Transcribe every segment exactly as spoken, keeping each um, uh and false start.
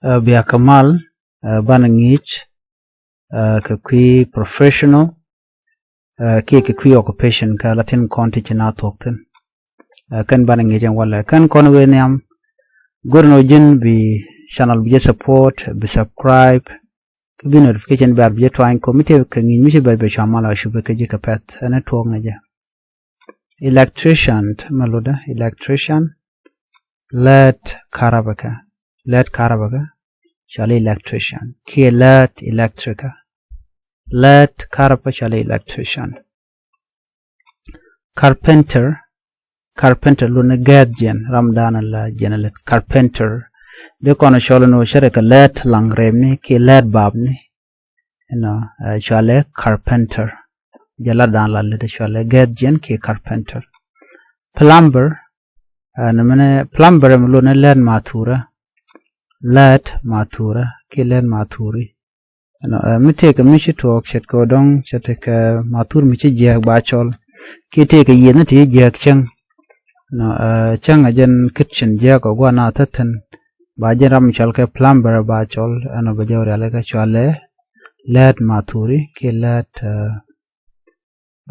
Ɛ, bia kɛ mal, ɛ, banɛ ŋi̱i̱c, ɛ, kɛ kui̱ professional, ɛ, kiɛ kɛ kui̱ occupation kä la tin kɔn ti ci na thuɔ̱k thi̱n. Ɛ, kɛn banɛ ŋi̱i̱c ɛn walɛ. Kɛn kɔn wee nhiam, go̱r ni wä ji̱n bi channel bi jɛ support, bi subscribe, kä bi notification bell bi jɛ tuany kɔ mi tëë kɛ ŋi̱i̱c mi ci bɛc bɛ cua mal a cupɛ kä ji̱ kɛ pɛth. Ɛn ɛ tuɔɔk ni jɛ. Electrician, mɛ lotdä, electrician. Lät karabäkä. Lät karabäkä, cɔal i̱ electrician. Kiɛ lät electrica. Lät karabä, cɔal i̱ electrician. Carpenter. Carpenter lotni gɛth jiɛn, ram danɛ la jiɛn lät. Carpenter. Di kɔn cɔl ni wä cɛ rɛ kɛ lät laŋ rɛmni kiɛ lät bapni. Inɔ, ɛ, cɔalɛ carpenter. Jɛ la dan la lät cɔalɛ gɛth jiɛn kiɛ carpenter. Plumber, ɛ, ni mɛnɛ plumber ɛmɛ lotni lät mathurä. Lät mathurä kiɛ lät mathuri. Inɔ, ɛ, mi tëëkɛ mi ci tuɔɔk ce̱tkɛ wä dɔ̱ŋ, ce̱tkɛ mathur mi ci jiääk ba cɔl. Kiɛ tëëkɛ yiëthni ti ci jiääk cäŋ. Inɔ, ɛ, cäŋ a jɛn kitchen jiääk ɔ gua̱n a thäthäŋ. Ba jɛn ram mi cɔal kɛ plumber ba cɔl, ɛnɔ bɛ jɛ wä rialikä cɔalɛ lät mathuri kiɛ lät, ɛ,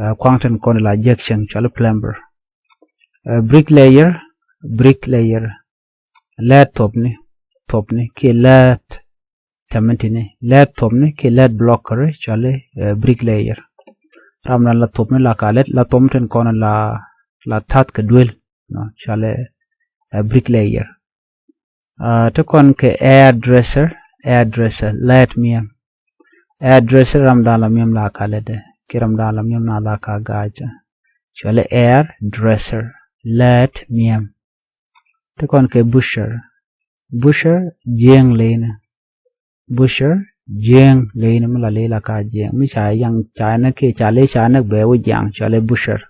ɛ, kuaŋ tin kɔn la jiääk cäŋ cɔalɛ plumber. Ɛ, bricklayer, bricklayer. Lät thopni, thopni kiɛ lät tɛmɛntini. Lät thopni kiɛ lät blockeri, cɔalɛ, ɛ, bricklayer. Ram dan la thopni la ka lät, la thopni tin kɔn la, la ta̱th kɛ duel, nɔ, cɔalɛ, ɛ, bricklayer. Ɛ, ti kɔn kɛ hairdresser, hairdresser, lät miɛm. Hairdresser ram dan la miɛm la ka lätdɛ, kiɛ ram dan la miɛm na la ka ga̱a̱cä. Cɔalɛ hairdresser, lät miɛm. Ti kɔn kɛ butcher. Butcher, jiäŋ leyni. Butcher, jiäŋ leyni, mi la ley la ka jiäŋ. Mi ca yaŋ ca näk kiɛ ca ley ca näk bɛ wä jiaŋ, cɔalɛ butcher.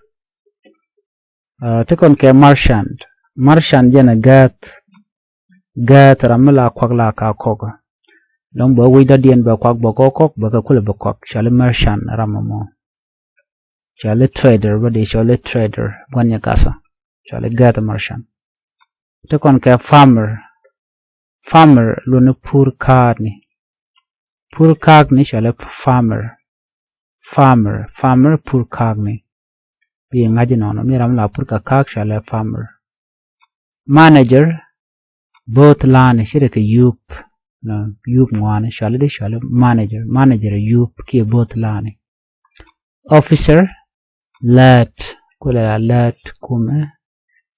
Ɛ, ti kɔn kɛ merchant. Merchant jɛn ɛ gääth. Gääth ram mi la kuak la ka kɔk. Dɔ̱ŋ bɛ wi̱c dɔ̱diɛn bɛ kuak bɛ kɔ kɔk, bɛ kɛ kulɛ bɛ kɔk. Cɔalɛ merchant ram mɔ. Cɔalɛ trader bä di, cɔalɛ trader. Gua̱n nyɛ gathä. Cɔalɛ gääth merchant. Ti kɔn kɛ farmer. Farmer lotni pur ka̱a̱kni. Pur ka̱a̱kni cɔalɛ farmer. Farmer, farmer pur ka̱a̱kni. Bi ŋa̱c inɔnɔ, mi ram la pur kɛ ka̱a̱k cɔalɛ farmer. Manager, bo̱o̱th la̱a̱ni, ci rɛ kɛ yup. Nɔ, yup ŋuani, cɔalɛ di cɔalɛ manager. Manager yup kiɛ bo̱o̱th la̱a̱ni. Officer, lät, kulɛ la lät kumɛ.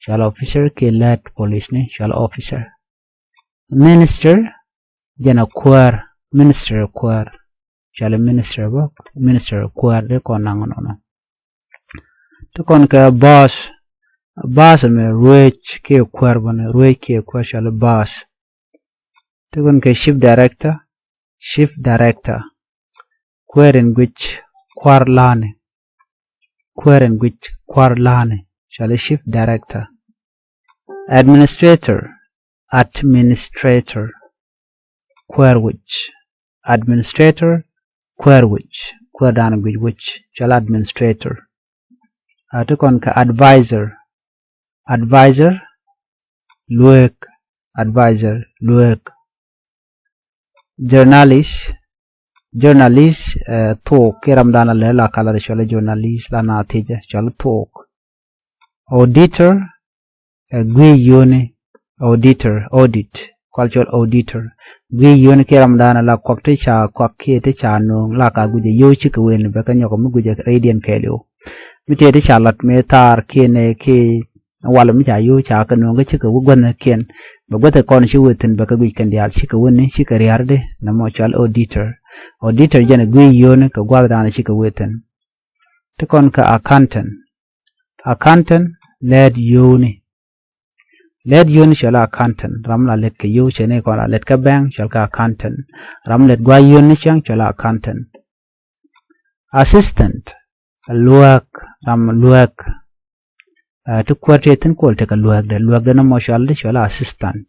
Cɔalɛ officer kiɛ lät polisni, cɔalɛ officer. Minister, jɛn ɛ kuäär, minister ɛ kuäär. Cɔalɛ minister bä, minister ɛ kuäär, di kɔn naŋ nɔnɔ. Ti kɔn kɛ boss, boss mɛ ruec kiɛ kuäär bä ni, ruec kiɛ kuäär, cɔalɛ boss. Ti kɔn kɛ chief director, chief director. Kuäär in guic kua̱r la̱a̱ni. Kuäär in guic kua̱r la̱a̱ni, cɔalɛ chief director. Administrator, administrator. Kuäär wi̱c. Administrator, kuäär wi̱c. Kuäär dan guic wi̱c, cɔalɛ administrator. A ti kɔn kɛ advisor. Advisor, lueek. Advisor, lueek. Journalist, journalist, ɛ, thuɔk, kiɛ ram dan la lɛ la kala de cɔalɛ journalist, la na thiecɛ, cɔalɛ thuɔk. Auditor, ɛ, guiy yoni, auditor, audit, kual cɔl auditor. Guiy yoni kiɛ ram dan la kuak ti ca kuak kiɛ ti ca no̱o̱ŋ la ka guic ɛ yo̱w cikɛ wen bɛ kɛ nyɔk mi guic ɛ rɛydiɛn kɛɛliw. Mi tëë ti ca lat mëë thaar kiɛ nɛ kiɛ wal mi ca yo̱w ca kɛ no̱o̱ŋ kä cikɛ wä guäthnikiɛn. Bɛ guäthɛ kɔn ci wee thi̱n bɛ kɛ guic kɛn diaal cikɛ wä ni cikɛ ria̱r di nɛ mɔ cɔal auditor. Auditor jɛn ɛ guiy yoni kɛ gua̱th dan cikɛ wee thi̱n. Ti kɔn kɛ accountant. Accountant, lɛɛt yoni. Lɛt yoni cɔl accountant, ram la lɛt kɛ yio̱w cɛ ni kɔn la lɛt kɛ bank cɔl kɛ accountant. Ram lɛt guay yoni cɛŋ cɔl accountant. Assistant, luäk, ram luäk. Ɛ, ti kuäär ti thin kuɔl tekɛ luäk dɛ, luäk dɛ ni mɔ cɔl di cɔl assistant.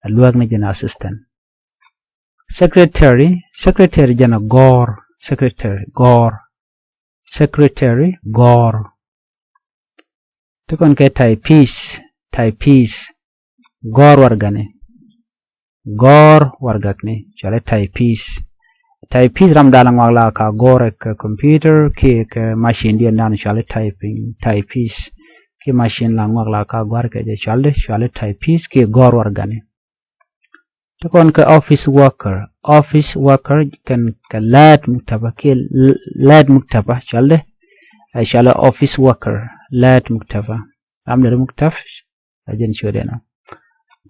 Ɛ luäk ni jɛn assistant. Secretary, secretary jɛn a gɔr, secretary, gɔr. Secretary, gɔr. Ti kɔn kɛ typist, typist, gɔr wargani. gɔ̱r warɛgakni, cɔali typist. Typist ram da̱a̱n la ŋɔak la ka gɔ̱r kɛ computer kiɛ kɛ machine diɛn da̱a̱n cɔali typing, typist. Kiɛ machine la ŋɔak la ka gɔ̱r kɛ jɛ cɔaldi, cɔali typist kiɛ gɔ̱r warɛgakni. Te kɔn kɛ office worker. Office worker kɛn kɛ lät muktaba kiɛ l-, lät muktaba cɔaldi. Ɛ cɔali office worker, lät muktaba. Ram deri muktab, a jɛn ciötdɛ nɔ.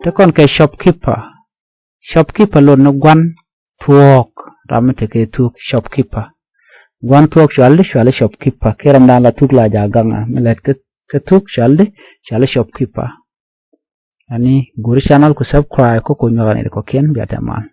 Te kɔn kɛ shopkeeper. Shopkeeper lot ni gua̱n thuɔ̱k, ram mi tekɛ thuk, shopkeeper. Gua̱n thuɔ̱k cɔaldi, cɔali shopkeeper. Kiɛ ram da̱a̱n la thuk la ja̱ gaŋ a mi lät kɛ, kɛ thuk cɔaldi, cɔali shopkeeper. Ani go̱ri channel ku subscribe kä ku nyuak ani kɔ̱kiɛn bia tɛmal.